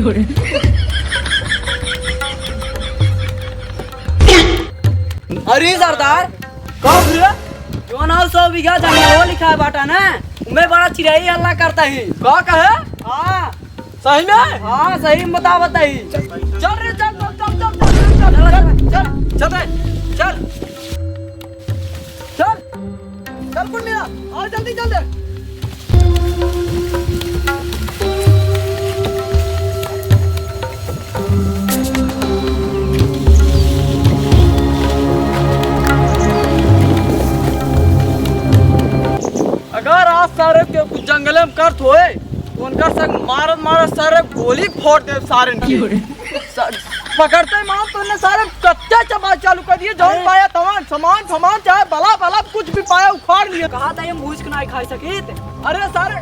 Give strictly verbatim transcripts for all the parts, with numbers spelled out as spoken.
अरे सरदार, कब रे? जौन हौ सौ बीघा जंगलवा लिखाए बाटा ना, उमे बड़ा चिरई हल्ला करता ही। का कहे? हाँ। सही में? हाँ, सही में बतावत ही। चल रे, चल, चल, चल। चल, चल, चल, चल। चल। चल कुल मिला, आओ जल्दी चल दे। अगर आज सारे के कुछ जंगले में करत होए, तो उनकर संग मारत मारत सारे गोली फोड़ दे सारे के। सा-, पकड़ते ही मार तो उन्हें सारे कत्ते चबाए चालू कर दिए, जौन अरे। पाया तमान, सामान, सामान, चाहे बला, बला, कुछ भी पाया, उखाड़ लिए। कहा था ये भूज के नाई खाई सकित। अरे सारे,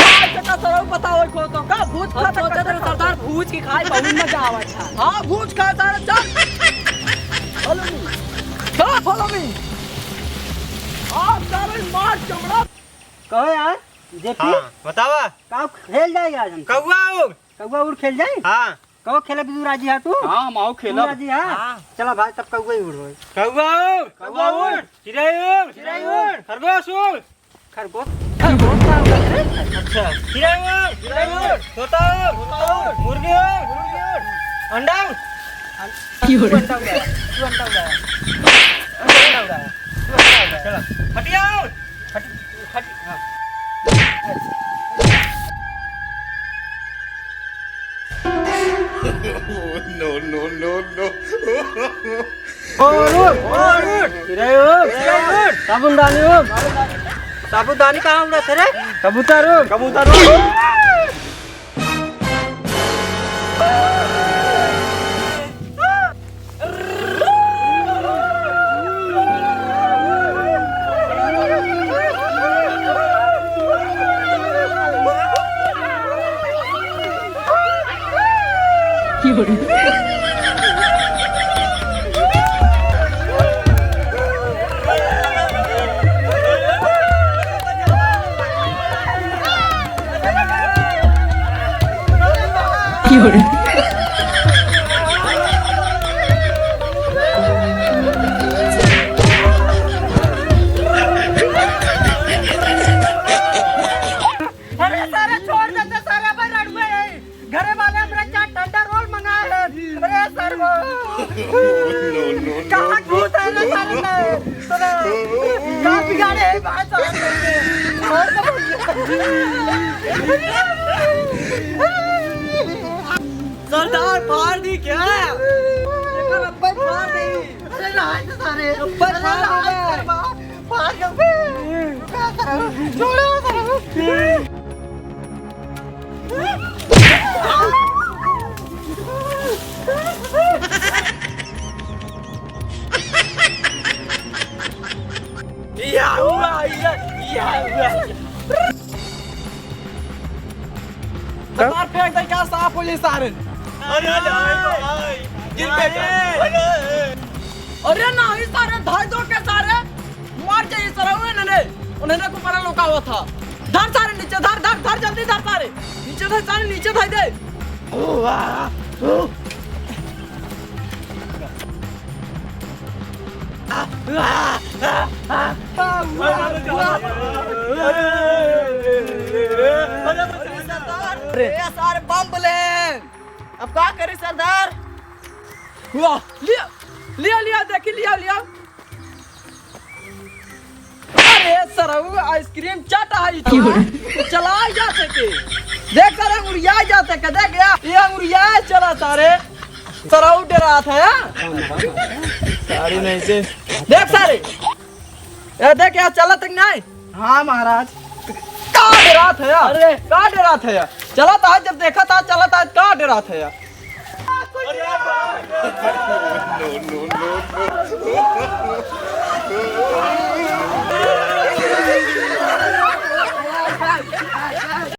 खाई सका सरऊ बताओ को तो, का भूज खा हम सोचे सकत थे सरदार भूज के खाए, बहुत मजा आवा था। हाँ, भूज खा सारे, चल। Follow me। का follow me? आप सारे मार चमड़ा। कहो यार, जेपी। हाँ, बतावा। का खेल जाए आज हम? कौआ उड़। कौआ उड़ खेल जाए? हाँ। कहो खेले बिदु राजी हा तू? हाँ, हम आओ खेलब। तू राजी हा? हाँ। चला भाई, तब कौआ ही उड़ होए। कौआ उड़। कौआ उड़। चिरई उड़। चिरई उड़। खरगोश उड़। खरगोश, खरगोश का उड़ रे? अच्छा। चिरई उड़। चिरई उड़। तोता उड़। तोता उड़। मुर्गी उड़। मुर्गी उड़। अंडा उड़। की उड़? तू अंडा उड़ा। तू अंडा उड़ा। तू अंडा उड़ा। तू अंडा उड़ा। चला। फटिया उड़। फट-, फट-, हाँ। No, no, no, no। और उड़, और उड़। चिरई उड़। चिरई उड़। साबुनदानी उड़। साबुनदानी कहाँ उड़ा थे रे? कबूतर उड़। कबूतर उड़। अरे सारे छोड़ देते, सारे भाई रड़ुए हैं। घरे वाले हमरा चार ठंडा रोल मंगाए हैं। अरे सर वो। कहाँ भूत है रे सारे में? तोरा का बिगाड़े है भाई साहब? और तो सरदार फाड़ दी क्या? एकर अब्बे फाड़ दी। अरे ना, तो सारे। अब्बे अरे फाड़ ना, दी। फाड़ दो बे। रुका करो। छोड़ो करो। या हुआ, या, या हुआ। सरदार फेंक दे, का साफ हो जाए सारे। अरे, अरे, अरे, गिर गए। अरे। अरे नहीं सारे, धाई दो के सारे, मार जाइए सारे, उन्हें ने, उन्हें ने को मरा लोका हुआ था। धर सारे नीचे, धर, धर, धर, जल्दी धर सारे। नीचे धर सारे, नीचे धाई दे। अरे, ए सारे बम ब्लेम। अब का करी सरदार? वाह, लिया, लिया, लिया, देखी, लिया, लिया। अरे सरऊ, आइसक्रीम चाट आई तो। चला जाते के। देख सारे, अंगुरिया जाते के, देख या, ये अंगुरिया चला सारे। सरऊ डरात है, हाँ? सारी नहीं से। देख सारे। ए, देख यार, चलत है कि नहीं? हाँ महाराज। का डरात है यार? अरे। का डरात है यार? चलत आज जब देखत आज, चलत आज का डरात है यार?